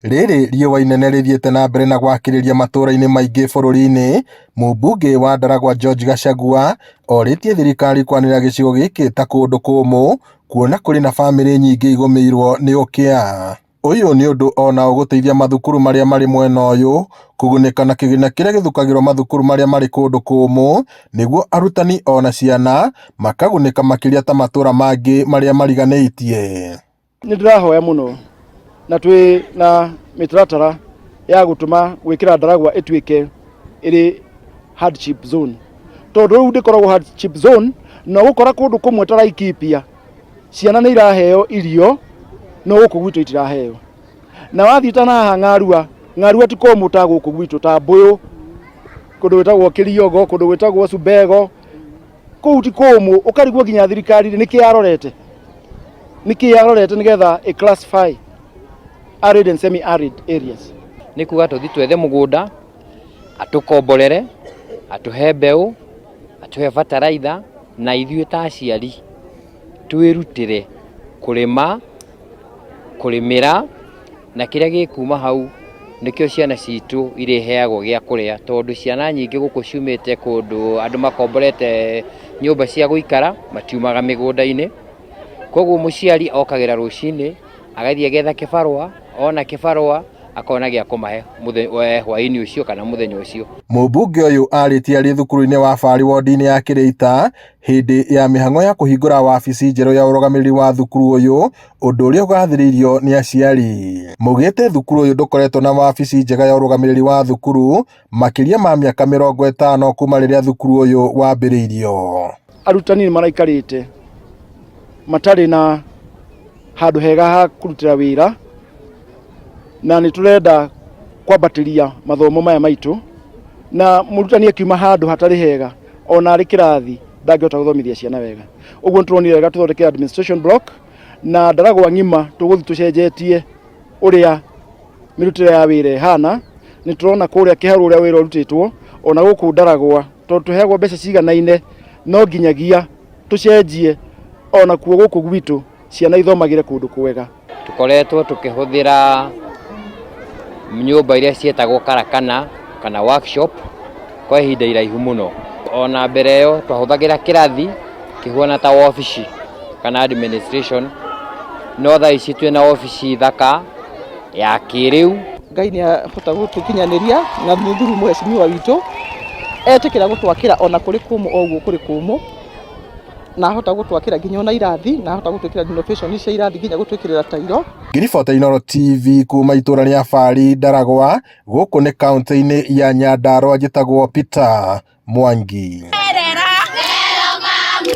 Rĩrĩ riũa inene rĩthiĩte na mbere na gwakĩrĩria matũra-inĩ maingĩ bũrũri-inĩ, mũmbunge wa Ndaragwa George Gachagua orĩtie thirikari kwanĩrĩra gĩcigo gĩkĩ ta kũndũ kũmũ kuona kũrĩ na bamĩrĩ nyingĩ igũmĩirwo nĩ ũkĩa. Ũyũ nĩ ũndũ ona ũgũteithia mathukuru marĩa marĩ mwena ũyũ kũgunĩka na kĩgĩna kĩrĩa gĩthukagĩrwo mathukuru marĩa marĩ kũndũ kũmũ nĩguo arutani ona ciana makagunĩka makĩria ta matũra mangĩ marĩa mariganĩtie. Nĩ ndĩrahoya mũno na twĩ na mĩtaratara ya gũtũma gwĩkĩra Ndaragwa ĩtuĩke ĩrĩ hardship zone, tondũ rĩu ndĩkoragwo hardship zone na ũgũkora kũndũ kũmwe ta Laikipia ciana nĩ iraheo irio no gũkũ gwitũ itiraheo. Na wathiĩ ta haha Ng'arua, Ng'arua ti kũmũ ta gũkũ gwitũ ta Mbũyũ, kũndũ gwĩtagwo Kĩriogo, kũndũ gwĩtagwo Subego, kũu ti kũmũ, ũkarigwo nginya thirikari rĩ nĩkĩ yarorete, nĩkĩ yarorete nĩgetha ĩ classify arid and semi arid areas. Nĩ kuga tũthiĩ twethe mũgũnda, atũkomborere, atũhe mbeũ, atũhe bataraitha, na ithuĩ ta aciari twĩrutĩre kũrĩma, kũrĩmĩra, na kĩrĩa gĩkuma hau nĩkĩo ciana citũ irĩheagwo gĩa kũrĩa, tondũ ciana nyingĩ gũkũ ciumĩte kũndũ andũ makomborete nyũmba cia gũikara, matiumaga mĩgũnda-inĩ, koguo mũciari okagĩra rũcinĩ, agathiĩ agetha kĩbarũa, ona kĩbarũa akona gĩa kũmahe hwaĩ-inĩ ũcio kana mũthenya ũcio. Mũmbunge ũyũ arĩtie arĩ thukuru-inĩ wa Bari wodi-inĩ ya Kĩrĩita hĩndĩ ya mĩhang'o ya kũhingũra wabici njerũ ya ũrũgamĩrĩri wa thukuru ũyũ, ũndũ ũrĩa ũgathĩrĩirio nĩ aciari. Maugĩte thukuru ũyũ ndũkoretwo na wabici njega ya ũrũgamĩrĩri wa thukuru makĩria ma mĩaka 50 kuma rĩrĩa thukuru ũyũ wambĩrĩirio. Arutani nĩ maraikarĩte matarĩ na handũ hega ha kũrutĩra wĩra, na nĩ tũrenda kwambatĩria mathomo maya maitũ, na mũrutani akiuma handũ hatarĩ hega ona arĩ kĩrathi ndangĩhota gũthomithia ciana wega. Ũguo nĩ tũronire wega tũthondeke administration block, na Ndaragwa ng'ima tũgũthiĩ tũcenjetie ũrĩa mĩrutĩre ya wĩra ĩhana. Nĩ tũrona kũrĩa Kĩharũ ũrĩa wĩra ũrutĩtwo, ona gũkũ Ndaragwa tondũ tũheagwo mbeca ciganaine, no nginyagia tũcenjie ona kuo gũkũ gwitũ ciana ithomagĩre kũndũ kwega. Tũkoretwo tũkĩhũthĩra nyũmba iria ciĩtagwo karakana kana workshop kwa ihinda iraihu mũno. Ona mbere ĩyo twahũthagĩra kĩrathi kĩhuana ta wabici kana administration, no thaa ici twĩna wabici thaka ya kĩrĩu. Ngai nĩ ahota gũtũkinyanĩria na nĩ through mheshimiwa witũ etĩkĩra gũtwakĩra ona kũrĩ kũmũ o ũguo kũrĩ kũmũ, na ahota gũtwakĩra nginya ona irathi, na ahota gũtwĩkĩra renovation cia irathi nginya gũtwĩkĩrĩra tairo. Ngĩribota Inooro TV kuma itũra rĩa Bari Ndaragwa, gũkũ nĩ kaũntĩ-inĩ ya Nyandarua, njĩtagwo Peter Mwangi.